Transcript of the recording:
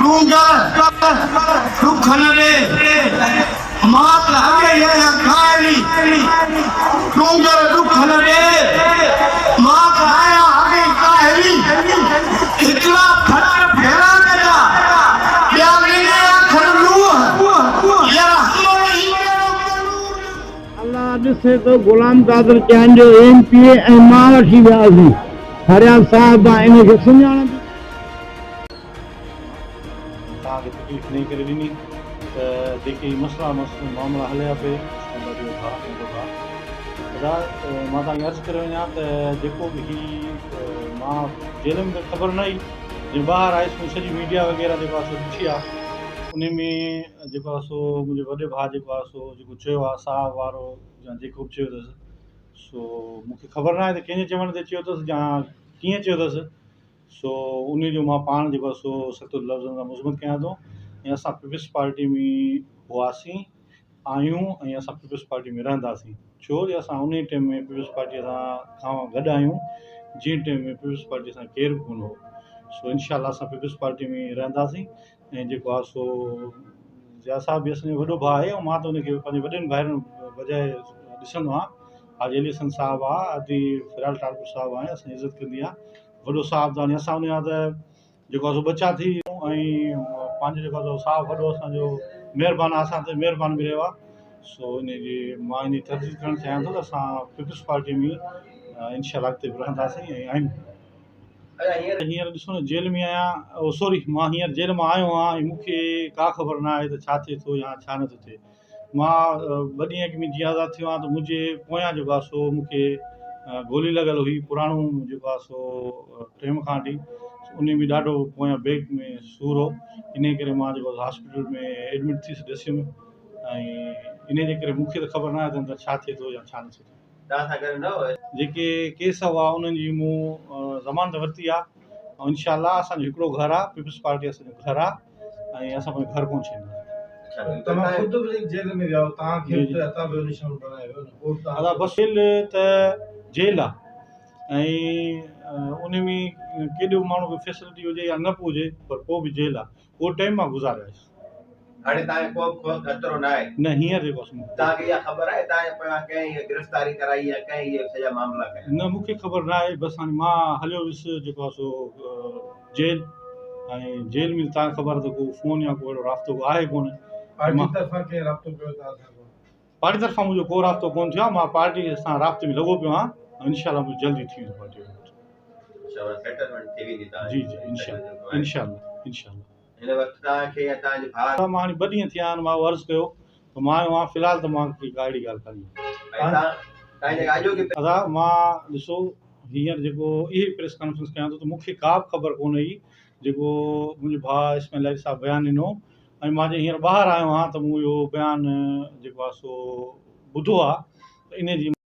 ڏونگر ڏک نه ڏي، مان ته اڳي ئي آهيان ڪاهلي. ڏونگر ڏک نه ڏي، مان ته آهيان اڳي ئي ڪاهلي. هڪڙا ڦٽ ڦيران جا، ٻيا نيني آکر لوهه. يار حمل هي ڪهڙو ڪلور جو. الله ڏسي ٿو غلام قادر چانڊيو ايم پي اي ۽ مان وٺي وياسين فرياد صاحب آ ان کي سڃاڻ به. توهان کي تڪليف انهي ڪري ڏني ته جيڪي هي مسئلا معاملا هليا پئي اسلام آباد جو ڀاء منهنجو ڀاء ادا مان توهان کي عرض ڪري وڃان ته جيڪو به هي مان جيل ۾ ته خبر نه هئي جي ٻاهر آيس مون سڄي ميڊيا وغيره جيڪو آهي سو ڏٺي آهي انهي ۾ جيڪو آهي سو منهنجي وڏي ڀاء جيڪو آهي سو جيڪو چيو آهي صاحب وارو يا جيڪو به چيو اٿس سو مون کي خبر نه آهي ته ڪنهن جي چوڻ تي چيو اٿس يا ڪيئن چيو اٿس سو انهي جو مان پاڻ جيڪو آهي سو سخت لفظن سان مذمت ڪيان ٿو ۽ اسان پيپلز پارٽي ۾ هئاسين آهيون ۽ اسان پيپلز پارٽي ۾ رهنداسين ڇو جو اسان انهي ٽيم ۾ پيپلز پارٽي سان کان گڏ آهيون جنهن ٽيم ۾ پيپلز پارٽي سان ڪير به ڪونه هو سو انشاء الله اسان پيپلز پارٽي ۾ رهنداسين ۽ جيڪو آهي سو ضياء صاحب به اسان جو وڏو ڀاء آهي ۽ مان ته ان کي پنهنجي وڏن ڀائرن بجاء ڏسندو آهيان حاجي علي حسن صاحب آهي ادي فريال ٽالپر صاحب آهي اسان جي عزت ڪندي آهي وڏو صاحب ته هاڻي اسان ان جا ته جيڪو آهي سو ٻچا ٿي ۽ پنهنجو جيڪو آهي سو صاحب وڏو اسان جو مهربان آهي اسان تي مهربان به رهيو آهي سو ان جي مان ان جي ترديد ڪرڻ چاهيان ٿو ته اسان پيپلز پارٽي ۾ انشاء الله اڳتي به رهنداسين ۽ آهيون هينئر ڏسو نه جيل ۾ آهيان او سوري مان هينئر جيل مان آيو آهيان ۽ مون کي ڪا خبر نه آهي ته ڇا ٿئي ٿو يا ڇا نٿو ٿئي مان ٻه ڏينهن اڳ ۾ جيئن آزاد ٿيو آهيان ته منهنجي پويان جيڪو آهي سو مون کي گولي لڳل هئي پراڻو جيڪو آهي سو ٽيم کان وٺي ان ۾ ڏاڍو پويان بيڪ ۾ سور هو ان ڪري مان جيڪو هاسپيٽل ۾ ايڊمٽ ٿيس ڊي سي ۾ ۽ ان جي ڪري مون کي ته خبر نه آهي ته اندر ڇا ٿئي ٿو يا ڇا نٿو ٿئي. توهان سان گڏ نه هو. جيڪي ڪيس هئا انهن جي مون ضمانت ورتي آ ۽ انشاء الله اسان جو هڪڙو گهر آ پيپلز پارٽي اسان جو گهر آ ۽ اسان پنهنجو گهر ڪونه ڇڏينداسين. توهان خود به جيل ۾ ويا هو توهان کي به ته هتان به نشانو بڻايو ويو نه پوء به ادا توهان بس جيل ته جيل آ ۽ ان ۾ ڪيڏو ماڻهو کي فيسلٽي هجي يا نه به هجي پر پوء به جيل آ اهو ٽائيم مان گذاريو آهي. هاڻي توهان کي ڪو به خطرو نه آهي. نه هينئر جيڪو آهي سو مون کي توهان کي اها خبر آهي توهان جي پويان ڪنهن هيء گرفتاري ڪرائي يا ڪنهن اهي سڄا معاملا ڪيا؟ نه مون کي خبر نه آهي بس هاڻي مان هليو ويس جيڪو آهي سو جيل ۽ جيل ۾ توهان کي خبر آهي ته ڪو فون يا ڪو اهڙو رابطو آهي ڪونه. پارٽي طرفان ڪنهن رابطو ڪيو توهان سان ڪو؟ پارٽي طرفان منهنجو ڪو رابطو ڪونه ٿيو آهي مان پارٽي سان رابطي ۾ لڳو پيو آهيان ۽ انشاء الله منهنجو جلدي ٿي ويندو پارٽي جو رابطو. جي جي انشاء الله انشاء الله انشاء الله. هن وقت توهان کي يا توهان جي ڀاء. مان هاڻي ٻه ڏينهن ٿيا آهن مان اهو عرض ڪيو ته مان آيو آهيان في الحال ته مان کي ڪا اهڙي ڳالهه ڪانهي. ادا مان ڏسو هينئر جيڪو اهي پريس ڪانفرنس ڪيان ٿو ته مون کي ڪا به خبر ڪونه هئي جيڪو منهنجي ڀاء اسماعيل لاري صاحب بيان ڏنو ۽ مان جي هينئر ٻاهر آيو آهيان ته مون اهو بيان جيڪو آهي سو ٻڌو آهي ته انهي جي.